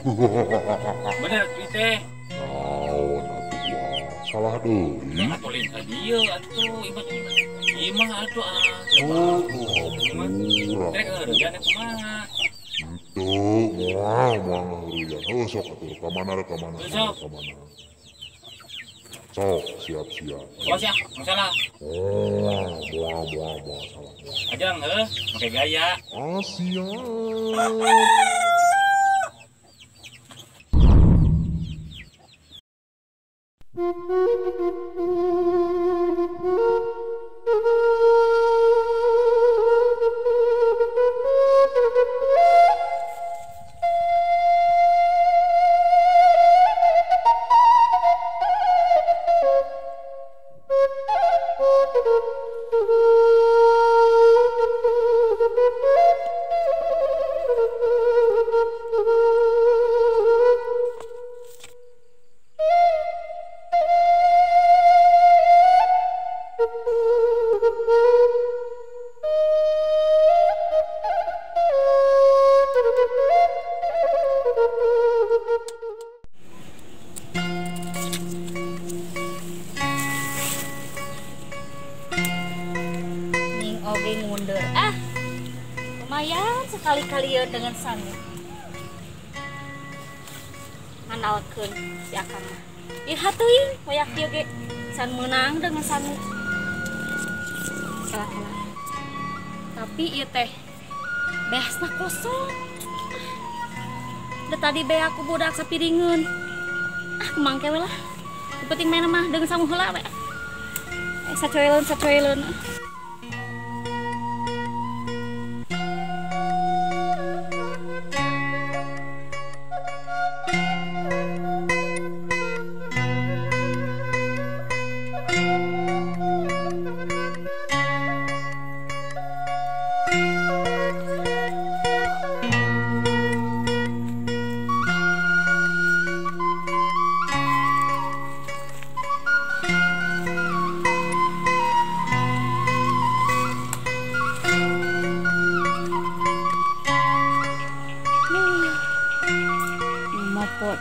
Bener ieu teh. Naon atuh wah, salah deui. Atuh lain ka dieu atuh imah atuh ah. Oh, hampura. Rek heureuyana kumaha? Henteu, moal moal ngaheureuyana. Heuh sok atuh ka mana rek ka mana? Ka mana? Sok siap-siap. Oh siap, masalah. Oh, moal moal moal salah. Ajang heuh, make gaya. Ah siap. Oge mundur ah lumayan sekali-kali ya dengan sangu ngandalkeun si akang mah ieu teuing hoyak kieu ge san meunang dengan sangu salah-salah tapi ieu teh beasna kosong da tadi bea ku budak sapiringeun ah mangke we lah penting main mah dengan sangu heula we sacoeleun sacoeleun.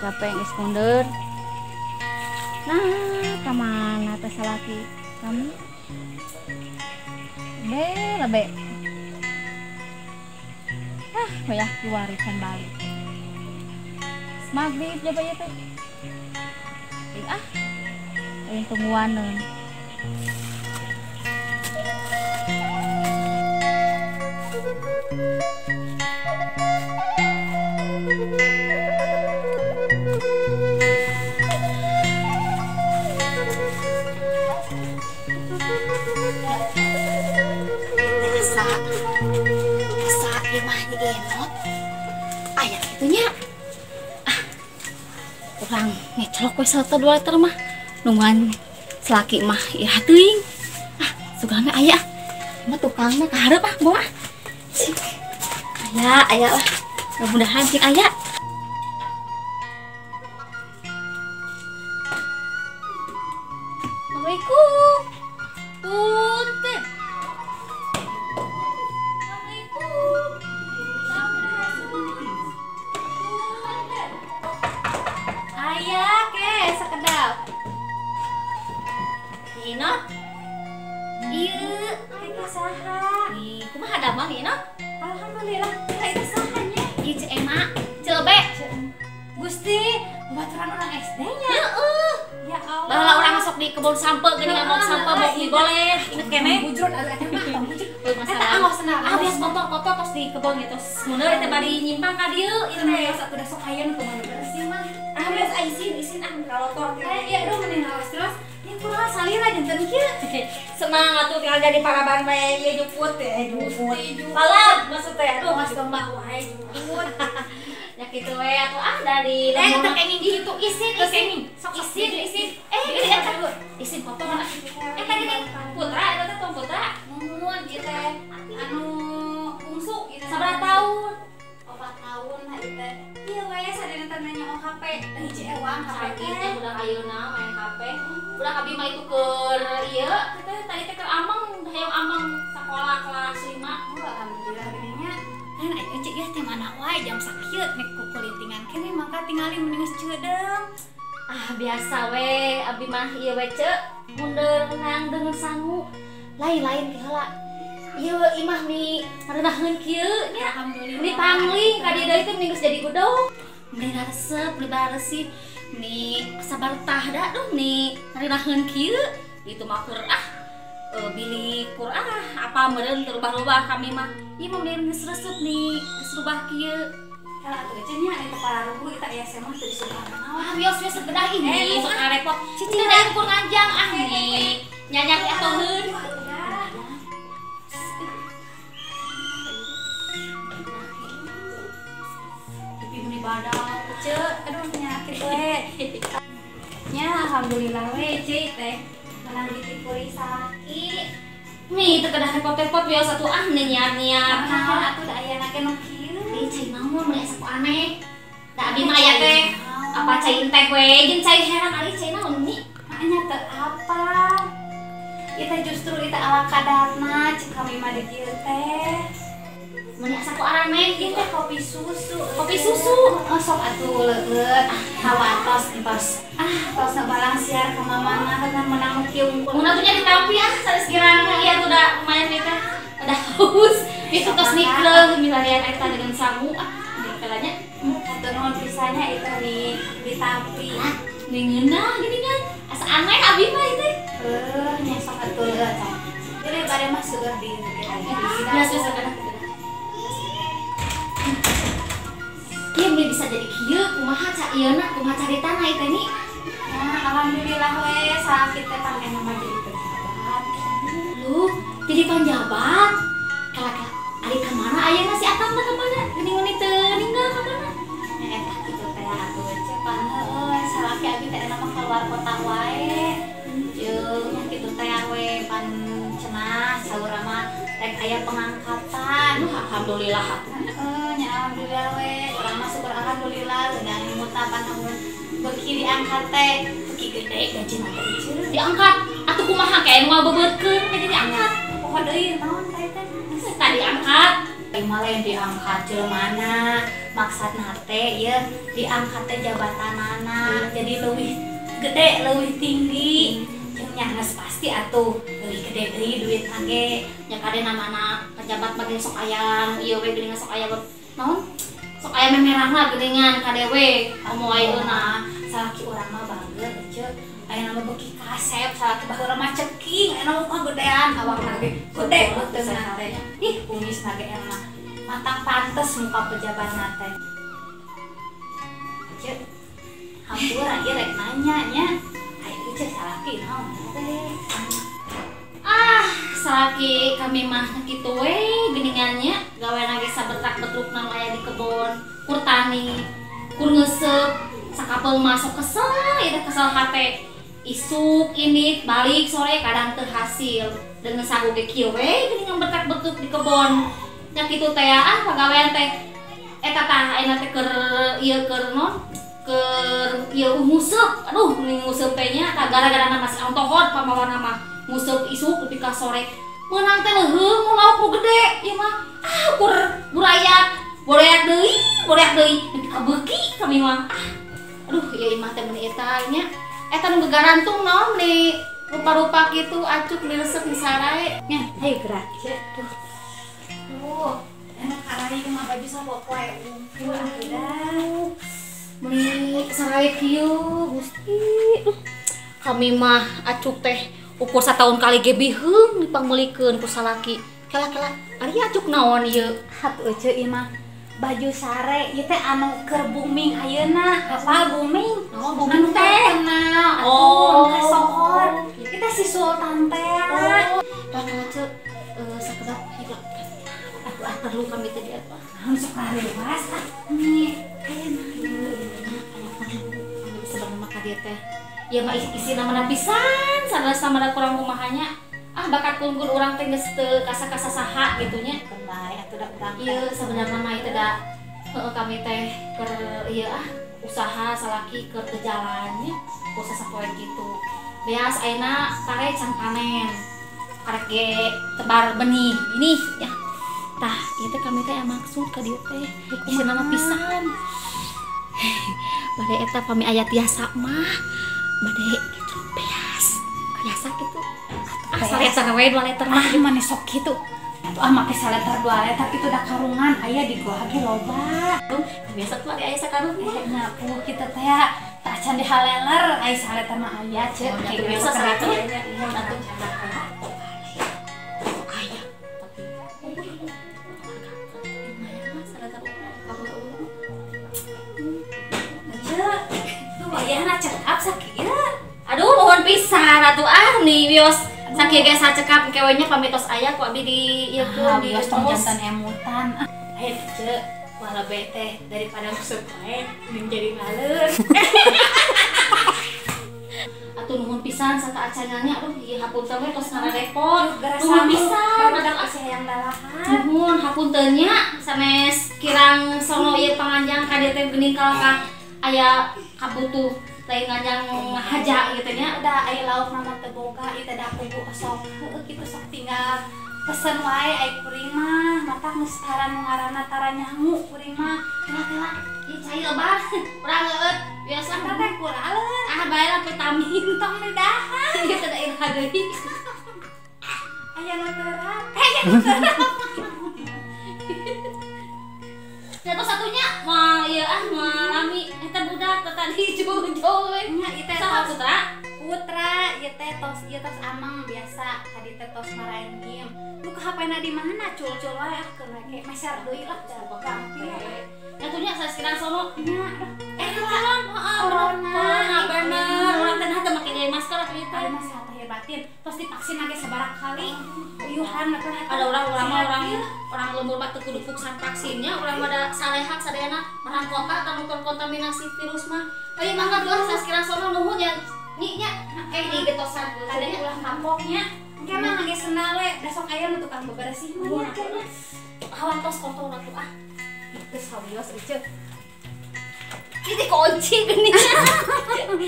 Capek geus mundur. Nah, ka mana teh salaki kamu? Be, lebe. Ah, hoyah warisan balik. Maghrib coba ya teh. Ah, aing tungguaneun. Asa imah ni Enot aya kitu nya ah urang ngecelok we 1 2 liter mah nungguan selaki mah iraha teuing ah sugana aya mah tukangna ka hareup ah bawa cing aya aya lah mudah-mudahan cing aya. Assalamualaikum. Punten. Assalamualaikum. Punten. Aya ke sakedap. Nino. Ieu, aya saha? Ih, kumaha damang Nino? Alhamdulillah, aya saha nya? Ieu Ceu Ema, Ceu Be. Gusti, babaturan orang SD nya. Heeh. Ya Allah. Baheula urang masuk di kebun sampeu geuning ngomong sampeu bok boleh. Inget keneh? Bujur atuh eta mah bujur. Eta angos cenah. Ah bias kotor-kotor tos di kebon gitu. Mundur teh bari nyimpang ka dieu ieu teh. Tos atuh da sok aya nu kumaha bersih mah. Ah bias isin isin ah kalotor. Eh iya aduh mending ngawas terus. Ya kumaha salira janten kieu. Senang atuh tinggal jadi paraban we ieu juput teh juput. Palad maksud teh aduh mas domba wae juput. Ya gitu we atuh ah dari teh kenging gitu isin isin sok isin isin eh eta isin kotor ah tadi teh putra eta teh tong putra nuhun ieu teh anu bungsu ieu sabaraha tahun 4 tahun nah ieu teh ieu we sadina teh nanya HP hiji ewang HP teh budak ayeuna main HP budak abi mah itu keur ieu teh tadi teh keur ameng hayang ameng sakola kelas 5 alhamdulillah geuning nya kan aya cek ya teh mana wae jam sakieu nek kukulintingan keneh mangka katingali mending geus ceudeung. Ah biasa we abi mah ieu we ce mundur nang deungeun sangu. Lain-lain ti heula. Ieu imah mi ngarenaheun kieu nya. Alhamdulillah. Ni pangling ka dieu deui teh mending geus jadi gudang. Meni resep, meni baresih, meni sabar tah da duh meni ngarenaheun kieu. Itu mah kur ah bilik kur ah apa meureun teu rubah-rubah kami mah. Ieu mah meni geus resep nih, geus rubah kieu. Kalau atuh ge nya eta pararugu eta aya semah teu disuruh naon. Ah wios-wios bedah ini sok repot. Cicing da ukur nganjang ah nih. Nyanyak atoheun. Tapi meni badak ce, aduh nyakit we. Nya alhamdulillah we ce teh. Menang ditipuri salaki. Nih teu kedah repot-repot wios atuh ah nih nyiar-nyiar. Nah, atuh da aya na ge nu kieu. Ih cai naon meni asa ku aneh. Da abi mah aya teh apa cai teh we jeung cai herang ari cai naon nih? Nya teu apa. Ita justru ita ala kadarna cek kami mah di dieu teh. Meni asa ku araneh ieu teh kopi susu. Kopi susu. Oh sok atuh leueut hawa tos entos. Ah tos balang siar ka mamana kan menang kieu unggul. Mun atuh nya ditampi ah sanes girang ieu atuh da lumayan ieu teh. Ada haus. Ieu tos nikleuh milarian eta dengan sangu ah dikalanya. Atuh nuhun pisannya itu nih ditampi. Ah ngeunah gini kan. Asa aneh abi mah ieu teh. Nya sok atuh leueut. Jadi bade mah seueur di Nya sok kana. Ieu mah bisa jadi kieu kumaha ca ieuna kumaha caritana ieu teh ni. Nah, alhamdulillah we salaki teh panggena mah jadi pejabat. Luh, jadi panjabat. Kala-kala ari ka mana ayeuna si Akang teh ka mana? Geuning meuni teu ninggal ka mana? Nya eta kitu teh atuh ce pan heueuh salaki abi teh enak mah keluar kota wae. Jeung nya kitu teh we pan cenah saurna mah rek aya pengangkatan. Duh, alhamdulillah atuh. Heeh, nya alhamdulillah we. Urang mah syukur alhamdulillah sedang mutapan amun beuki diangkat teh beuki gede gajina teh ieu. Diangkat atuh kumaha kae nu ngabebeutkeun jadi diangkat. Poho deui naon teh teh? Tadi diangkat. Ieu mah lain diangkat jelemana, maksudna teh ieu diangkat teh jabatanana jadi leuwih gede, leuwih tinggi. Jeung nya geus pasti atuh leuwih gede deui duitna ge. Nya kade namana pejabat mah sok aya ieu we geuningan sok aya naon? Sok aya memerahna geuningan kade we komo ayeuna. Salaki urang mah bager ce. Aya nama beuki kasep, salaki baheula mah ceking, aya nama muka gedean, awakna ge gede beuteungna teh. Ih, kumisna ge emang matang pantes muka pejabatna teh. Ce, hampura ieu rek nanya nya. Aya ce salaki naon teh? Ah, salaki kami mah kitu we geuningannya, gaweana ge sabetak-betrukna nu aya di kebon, kur tani, kur ngeuseup, sakapeung mah sok kesel, ieu teh kesel hate. Isuk ini balik sore kadang teu hasil. Dengan sagu ge kieu we geuningan betak-betuk di kebon. Nya kitu teh ah pagawean teh eta tah ayeuna teh keur ieu keur non keur ieu nguseup. Aduh mending nguseup teh nya tah gara-gara masih ontohot pamawana mah nguseup isuk nepi ka sore. Meunang teh leuheung mun lauk nu gede ieu mah ah kur burayak, boreak deui nepi ka beuki kami mah. Ah aduh ieu imah teh meuni eta nya. Eta nu gegarantung naon meuni rupa-rupa kitu acuk meuni resep meuni sarae. Nya hayu gerak ce. Duh. Duh, enak karai mah baju sapopoe unggul atuh dah. Meuni sarae kieu Gusti. Duh. Kami mah acuk teh ukur sataun kali ge biheung dipangmeulikeun ku salaki. Kela-kela ari acuk naon ieu? Hatuh ece ieu mah baju sare ieu teh anu keur booming ayeuna. Hafal booming? Oh, booming teh. Terkenal. Oh, kasohor. Kita si Sultan teh. Oh. Kela-kela ce sakedap ieu. Atuh ah perlu kami teh di atuh. Naon sok lariwas ah. Nih, aya aya perlu. Kami sebenarnya mah ka dieu teh. Ya mah isi namana pisan, sanes namana kurang kumahanya. Ah bakat kungkul urang teh geus teu kasa-kasa saha gitu nya. Keun bae atuh da urang. Ieu sebenarnya mah ieu teh da heueuh kami teh keur ieu ah usaha salaki keur teu jalan nya, usaha sapoe kitu. Beas ayeuna pare can panen. Karek ge tebar benih ini ya. Tah, ieu teh kami teh maksud ka dieu teh. Isina mah pisan. Bade eta pami aya tiasa mah. Bade gitu beas. Biasa gitu. Ah, saliter we 2 liter mah gimana sok kitu. Atuh ah make saliter 2 liter kitu da karungan aya di goa ge loba. Biasa tuh aya sakarung mah. Nya puh kitu teh tah can dihaleler aya saliter mah aya ceuk. Biasa saliter nya. Atuh aya. Tapi lumayan mah saliter kamu. Ceuk, tuh wayahna cekap sakieu. Aduh, mohon pisan atuh ah nih wios sakieu ge sacekap kewe nya pamitos aya ku abi di ieu keun di tong jantan emutan. Ayo ceuk, wala bete daripada useup wae mending jadi ngaleun. Atuh nuhun pisan sata acananya aduh ieu hapunten we tos ngarepot. Nuhun pisan barudak asa hayang dalahan. Nuhun hapunten nya sanes kirang sono ieu panganjang ka dieu teh geuning kalakah aya kabutuh lain nganjang ngahaja gitu nya. Udah aya lauk nama teu boga ieu teh da kubu sok heueuh kitu sok tinggal pesen wae ai kuring mah mata geus tara nu ngaranna tara nyangu kuring mah. Kela-kela ieu cai lebar urang leueut biasa teh teh kuraleun. Ah bae lah vitamin tong didahar. Ieu teh da iraha deui. Aya nu terap. Aya nu terap. Satu satunya mau ieu ah ngalami eta budak teh tadi jauh-jauh we. Nya ieu teh saha putra? Putra ieu teh tos ieu tos ameng biasa tadi teh tos marahin. Nu ka HP-na di mana cul-cul wae ah keun we meser deui lah gampil. Nya tuh nya saskirang sono. Nya aduh. Heeh, corona bener. Urang teh nah teu make deui masker atuh ieu teh. Masalah lahir batin tos divaksin ge sabaraha kali. Uyuhan teh ada orang-orang mah orang lembur mah teu kudu puksan vaksinnya, urang mah da sarehat sadayana barang kota tanu terkontaminasi virus mah. Ayo mangga doa saskirang sono nuhun ya. Nih nya kayak di getosan kadang ulah kapoknya. Engke mah ngangge sendal we, da sok aya nu tukang bebersih mah nya. Hawa tos kotor atuh ah. Geus sawios eceuk. Ini kunci geuning.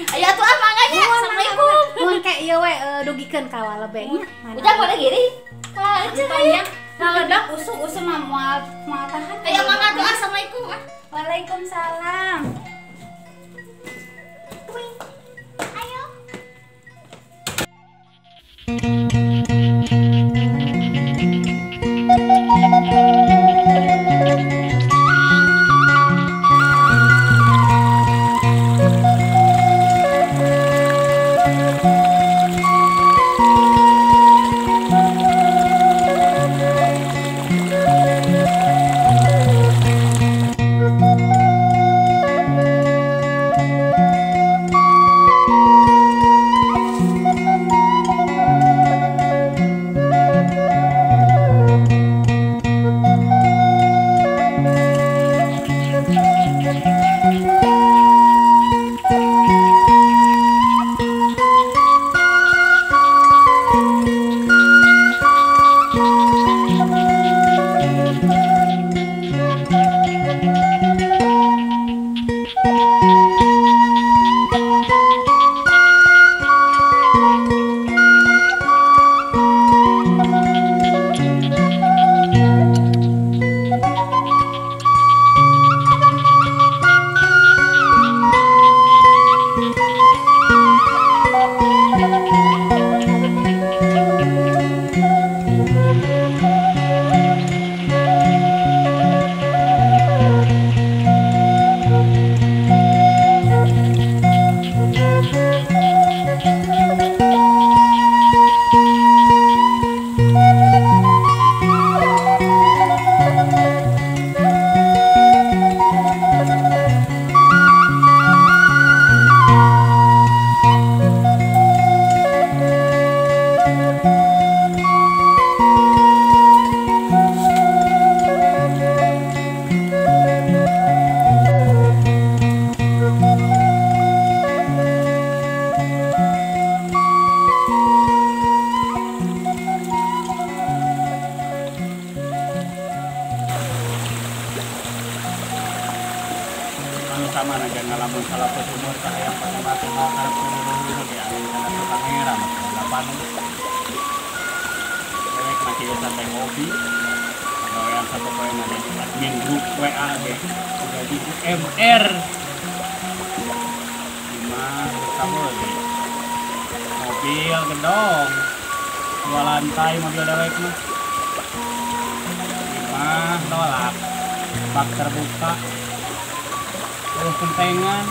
Ayo atuh ah mangga nya. Assalamualaikum. Mun kayak ieu we dugikeun ka walebe nya. Ujang pada gini. Ka eceuk aya. Ngaledak usuk-usuk mah moal moal tahan. Ayo mangga doa assalamualaikum. Waalaikumsalam. Ayo. Sama aja ngalamun salah satu umur saya yang pertama kenal karep turun di angin kana tukang heran delapan dewek masih sampai ngopi pegawaian satu poin ada di admin grup WA deh jadi UMR Mobil gedong. 2 lantai mobil dewek mah. Imah nolak. Bak terbuka. Terus kentengan.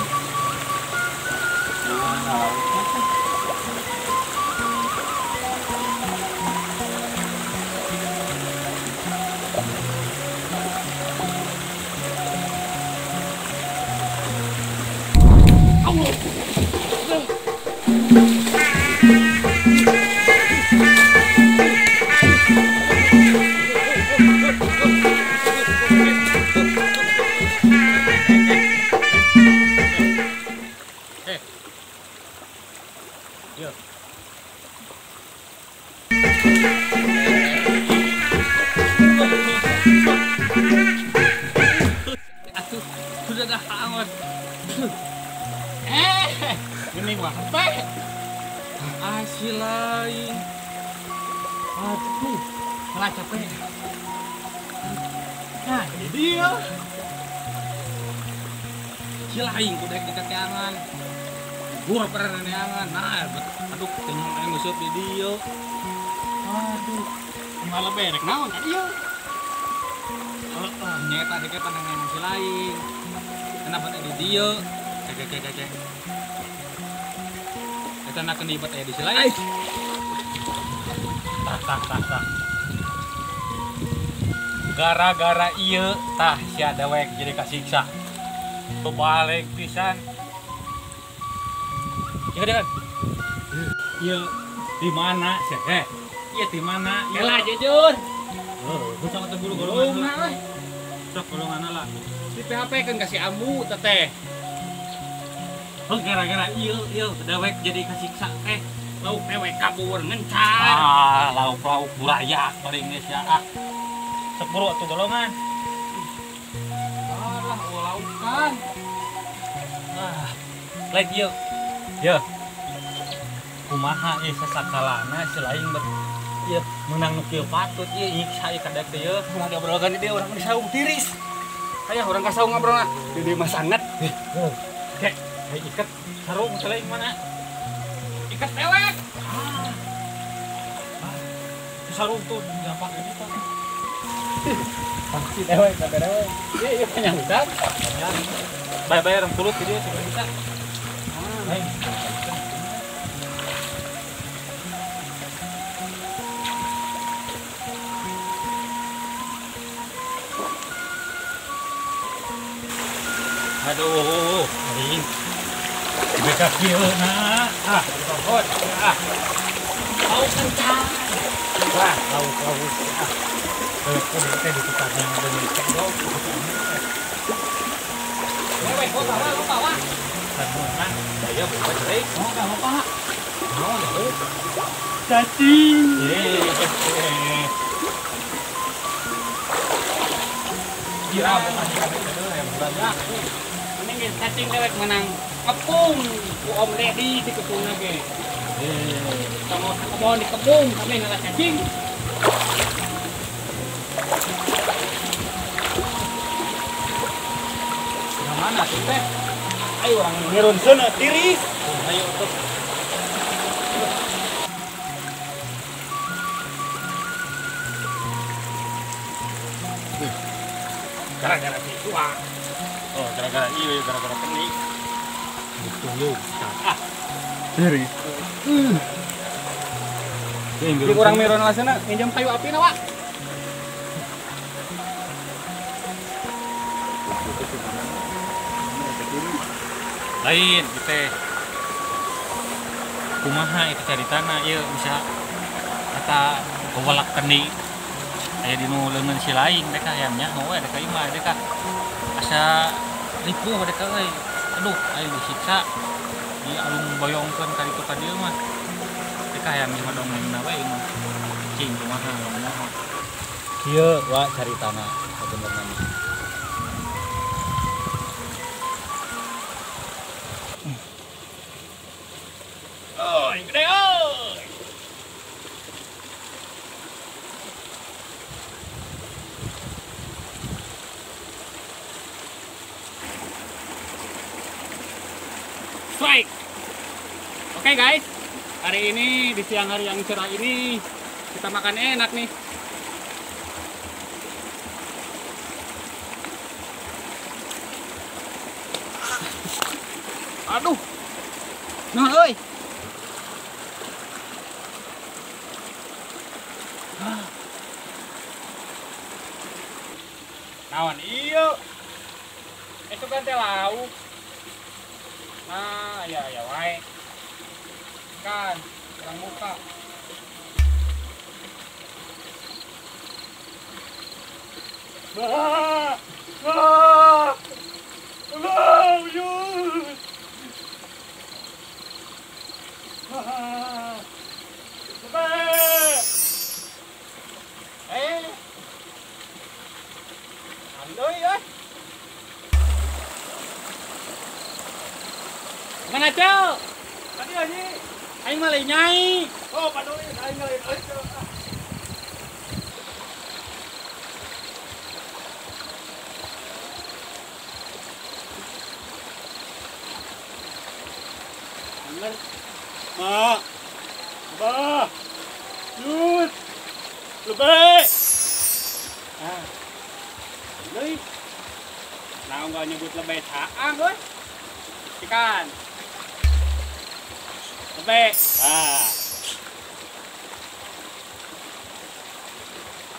Nah, gini mah teh. Asilai. Aduh, malah capek. Nah, ini dia. Silaing kudu rek dikateangan. Gua pernah neangan. Nah, aduh kenyang aing nguseup di dieu. Aduh, malah berek naon ka dieu. Heeh, nyeta deke pandangan silaing. Kenapa di dieu? Kek. Eta nak kendibat aya di silaing. Tah. Gara-gara ieu tah sia dewek jadi kasiksa. Balik pisan. Ya kan? Ieu di mana sih? Ieu di mana? Elah jujur. Heuh, sok teh buru golongna we. Sok golonganna lah. Di PHP kan kasih ambu teteh. Oh, gara-gara ieu dewek jadi kasiksa teh. Lauk dewek kabur ngencar. Ah, lauk-lauk burayak paling geus ya. Ah. Sok buru atuh golongan. Alah, laukan. Ah, lain ieu. Ye. Kumaha ieu sasakalana selain ber ieu meunang nu kieu patut ieu nyiksa ieu kadek teh ieu. Ulah diobrolkeun di dieu urang di saung tiris. Hayah urang ka saung ngobrolna. Di dieu mah sanget. Kek, hey, iket sarung selain mana? Iket dewek. Ah. Sarung tuh gampang ini tuh. Pasti dewek kata dewek. Iya, iya penyanggutan. Bayar-bayar 20 jadi tidak bisa. Ah, hey. Aduh, aing. Beka kieu na. Ah, dipokot. Ah. Lauk kencang. Wah, lauk. Ah. Teh ditukar yang bener cendol. Dewek kok bawa, kok bawa. Samuan, daya buka deui. Oh, enggak apa-apa. Oh, lauk. Cacing. Kira bukan yang banyak. Ini cacing dewek menang kepung ku Om Deddy di kepung lagi. Sama kebon di kepung kami ngalah cacing. Nah, mana tuh teh? Ayo orang ngirun sana tiris. Ayo tuh. Gara-gara itu ah. Oh, gara-gara iya, gara-gara kenik. Ditunggu. Ah. Tiris. Di kurang meron lasana nginjem kayu api na, Wak. Lain gitu. Kumaha itu caritana ieu bisa kata gowalak kenik. Aya dinu leungeun si laing deka hayam nyaho we deka imah deka asa ripuh deka euy. Aduh, aing disiksa di alung boyongkeun ka ditu ka dieu mah. Deka hayam mah dongengna we ieu mah. Cing kumaha nyaho. Kieu wa caritana sabenerna mah. Oh, gede euy. Strike. Oke, guys. Hari ini di siang hari yang cerah ini kita makan enak nih. Aduh. Nah, euy. Naon ieu? Esuk kan teh lauk. Nah, ya ya wae. Kan, kurang buka. Wah! Wah! Wah, uyut. Wah. Eh. Andoi euy. Mana cel? Tadi aja. Aing mah lain nyai. Oh, paduli aing lain euy. Bener. Ma. Bah. Yut. Lebih. Ah. Deui. Nah, enggak nyebut lebih caang euy. Ikan. Lebih. Ah.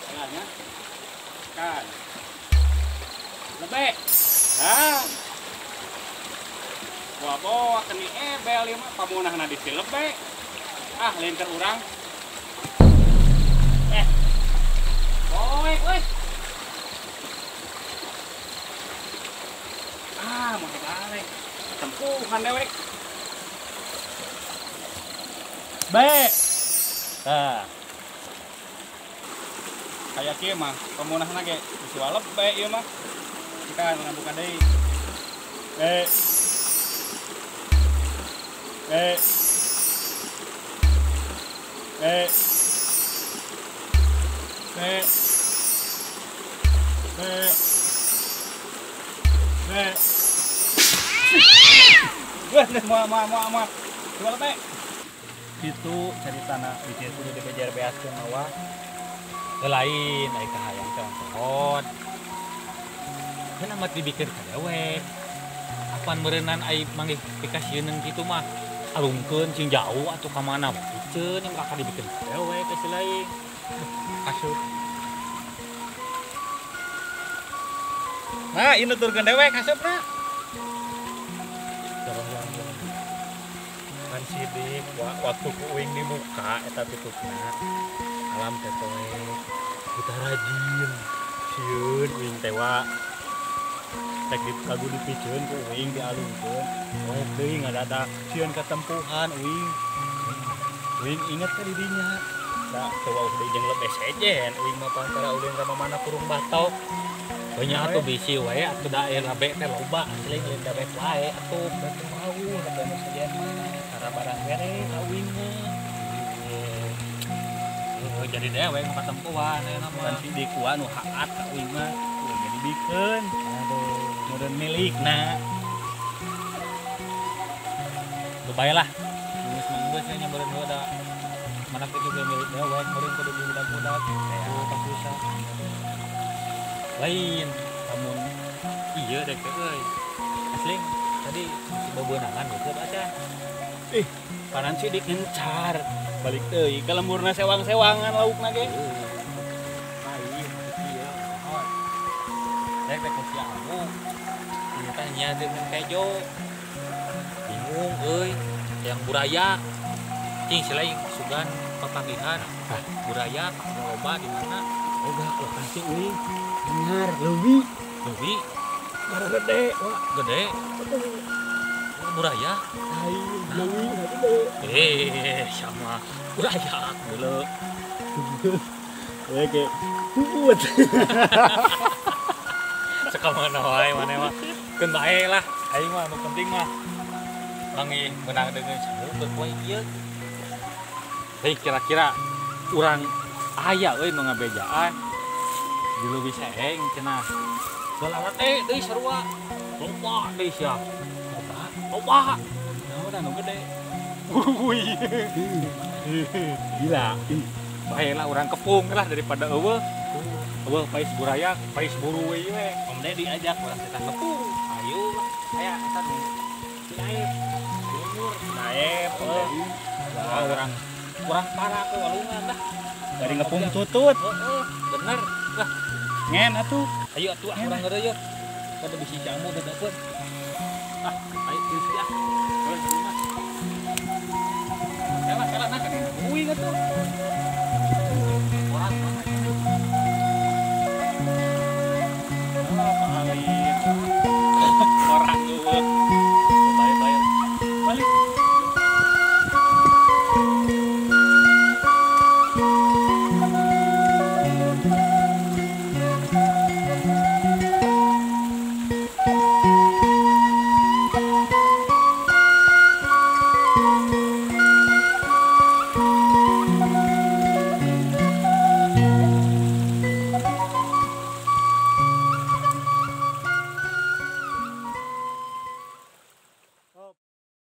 Salahnya. Ikan. Lebih. Ah. Bawa-bawa keni ebel ieu mah pamunahna di si lebe. Ah, lain keur urang. Eh. Poek euy. Ah, mau balik. Tempuhan dewek. B. Tah. Kayak kieu mah pamunahna ge bisi lebe ieu mah. Ikan buka deui. B. B. B. B. B. B. Wah, moal. Dua lebe. Itu caritana bieu kudu dibejar beaskeun mawa. Lain ai kahayang teh pohon. Kan amat dibikeun ka dewek. Apan meureunnan ai manggih pikasieun kitu mah alungkeun cing jauh atuh ka mana piceun yang bakal dibikeun ka dewek ka si lain. Asup. Nah, ieu nuturkeun dewek asupna. Kan sidik waktu ku uing dibuka eta tutupna alam teh poe kita rajin sieun uing teh wa rek lagu dipiceun ku uing dialungkeun poe deui ngadadak sieun katempuhan uing uing inget ka didinya da teu wauh deui jeung lebeh sejen uing mah pantara ulin ka mamana kurung batok banyak atuh bisi wae atuh da aya labe teh loba asli lain dabek wae atuh batu wauh lebeh nu sejen mah cara barang bere ka uing mah. Jadi dewek mah katempuhan ayeuna mah. Kan sidik wa nu haat ka uing mah jadi bikeun. Aduh, meureun milikna. Lu bae lah. Geus mah geus nya meureun heuh da mana kitu ge milik dewek meureun kudu budak-budak teh kasusah. Lain lamun ieu dek teh euy. Asli tadi si bebeunangan geus acan. Ih, panan sidik ngencar. Balik deui ka lemburna sewang-sewangan laukna ge. Lain ieu. Rek teh ku si Abu. Ieu teh nya dengan kejo. Bingung euy, yang burayak. Cing si lain sugan papanggihan. Hah, burayak loba di mana? Oga lokasi uing. Dengar leuwih. Leuwih. Bara gede, wah, gede. Burayak. Lain leuwih gede. Eh, sama burayak dulu. Oke, puput. Sekamana wae maneh mah. Keun bae lah, aing mah nu penting mah manggih meunang dengan samu poe ieu. Hei, kira-kira urang aya euy nu ngabejaan. Di leuwih saeng cenah. Galawan deui sarua. Loba deui sia. Loba. Loba. Naon anu gede? Buruwi. Gila. Bae lah urang kepung lah daripada eueuh. Eueuh pais burayak, pais buruwi we. Om Deddy ajak urang kita kepung. Ayo lah, aya eta nu si Aep. Si Umur, Naep, Om Deddy. Wah, urang kurang parah ke walungan lah. Dari ngepung tutut. Heeh, bener. Lah, Ngen atuh. Ayo atuh ah urang ngeureuyeuh. Kada bisi jamu bedakeun. Ah, ayo geus ah.